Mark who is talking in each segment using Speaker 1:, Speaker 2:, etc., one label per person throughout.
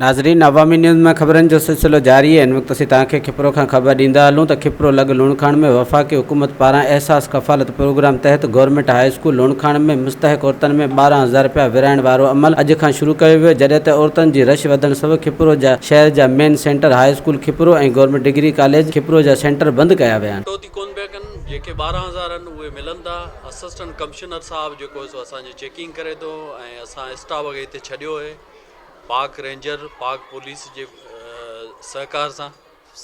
Speaker 1: ناظرين عوامي نيوز ۾ خبرن جو سلسلو جاري آهي هن وقت اسين توهان کي کپرو کان خبر ڏيندا هلون ته کپرو لڳ لوڻکاڻ ۾ وفاقي حڪومت پاران احساس ڪفالت پروگرام تحت گورنمينٽ هاء اسڪول لوڻکاڻ ۾ مستحق عورتن ۾ 12,000 رپيا ورهائڻ وارو عمل اڄ کان شروع ڪيو ويو جڏهن ته عورتن جي رش وڌڻ سبب کپرو جا شهر جا main centre high school Khipro ۽ government degree college Khipro جا سينٽر بند ڪيا ويا آهن.
Speaker 2: ڪٽوتي ڪونه پيا ڪن جيڪي 12,000 آهن اهي ملن ٿا اسسٽنٽ ڪمشنر صاحب جيڪو آهي سو اسان جي چيڪنگ ڪري ٿو ۽ اسان اسٽاف کي هتي ڇڏيو آهي پاڪ رينجر پاڪ پوليس جي سهڪار سان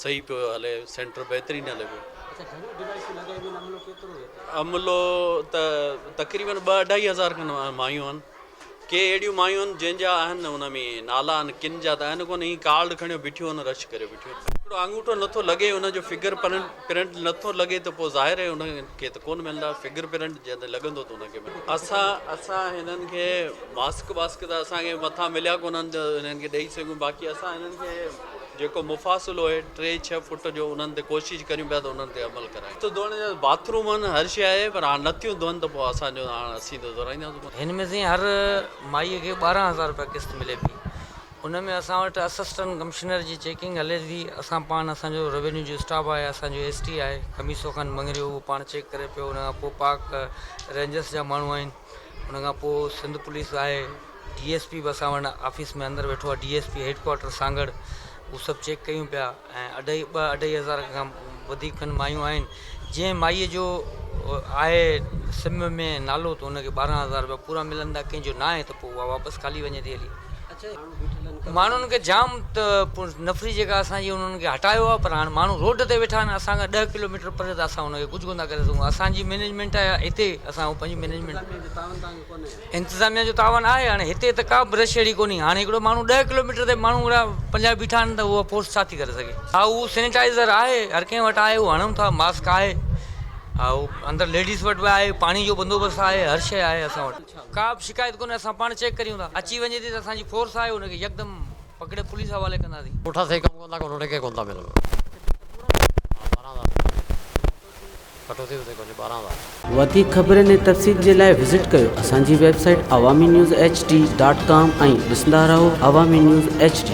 Speaker 2: صحيح پيو هلي سينٽر بهترين هلي پيو عملو ته تقريبن ٻه اڍائي هزار کن مايون آهن ڪي اهڙيون مايون آهن جنهن جا آهن ان ۾ نالا آهن ڪن جا ته آهن ڪونه هي ڪارڊ کڻيو بيٺيون آهن رش ڪريو بيٺيون آهن هڪڙو آڱوٺو نٿو لڳي ان جو فگر پرنٽ نٿو لڳي ته پوء ظاهر آهي ان کي ته ڪونه ملندا فگر پرنٽ جنهن تي لڳندو ته ان کي ملندا اسان اسان هنن کي ماسڪ واسڪ ته اسان کي مٿان مليا ڪونهن ته انهن کي ڏئي سگهون باقي اسان انهن کي جيڪو مفاصلو آهي ٽي ڇهه فوٽ جو انهن تي ڪوشش ڪريون پيا ته انهن تي عمل ڪرايون ته ڌوئڻ جا باٿ روم آهن هر شيء آهي پر هاڻ نٿيون ڌوئن ته پوء اسان جو هاڻ اسين ته ڌورائينداسون ڪونه.
Speaker 3: هن ۾ سائين هر مائيء کي 12,000 روپيا قسط ملي پئي ان ۾ اسان وٽ اسسٽنٽ ڪمشنر جي چيڪنگ هلي ٿي اسان پاڻ اسان جو روينيو جو اسٽاف آهي اسان جو ايس ٽي آهي خميسو خان مڱريو اهو پاڻ چيڪ ڪري پيو ان کان پوء پاڪ رينجرس جا ماڻهو آهن ان کان پوء سنڌ پوليس آهي ڊي ايس پي به اسان وٽ آفيس ۾ اندر ويٺو آهي D S P headquarter Sanghar هو سڀ چيڪ ڪيون پيا ۽ اڍائي ٻه اڍائي هزار کان وڌيڪ کن مايون آهن جنهن مائيء جو آهي سم ۾ نالو ته ان کي 12,000 روپيا پورا ملندا ڪنهن جو نه آهي ته پوء اها واپس خالي وڃي ٿي هلي. ماڻهن کي جام نفري جيڪا اسان جي انهن کي هٽايو آهي پر هاڻي ماڻهو روڊ تي ويٺا آهن اسان کان ڏهه ڪلوميٽر پري ته اسان ان کي ڪجهه ڪونه ٿا ڪري سگهون اسان جي مئنيجمينٽ آهي هتي اسان پنهنجي مئنيجمينٽ انتظاميا جو تعاون آهي هاڻي هتي ته ڪا به رش اهڙي ڪونهي هاڻي هڪڙو ماڻهو ڏهه ڪلوميٽر تي ماڻهو اهڙا 50 بيٺا آهن ته اها فورس ڇا ٿي ڪري سگهي ها اهو سينيٽائزر آهي هر ڪنهن وٽ آهي اهو هڻون ٿا ماسڪ آهي ها اهو اندر ليڊيز وٽ به آهي پاڻي جو بندوبست آهي هر شيء آهي اسان وٽ ڪا به شڪايت ڪونهي اسان پاڻ چيڪ ڪريون ٿا اچي وڃي ٿي ته اسان جي فورس آهي ان کي يڪدم پڪڙي پوليس حوالي ڪنداسين.
Speaker 4: پوٺا صحيح ڪم ڪون ٿا ڪن انهن کي ڪون ٿا ملن ها 12,000 ڪٽوتي به ڪونهي 12,000.
Speaker 1: وڌيڪ خبرن ۽ تفصيل جي لاء وزٽ ڪيو اسان جي website Awami news H D dot com ۽ ڏسندا رهو عوامي نيوز ايڇ ڊي.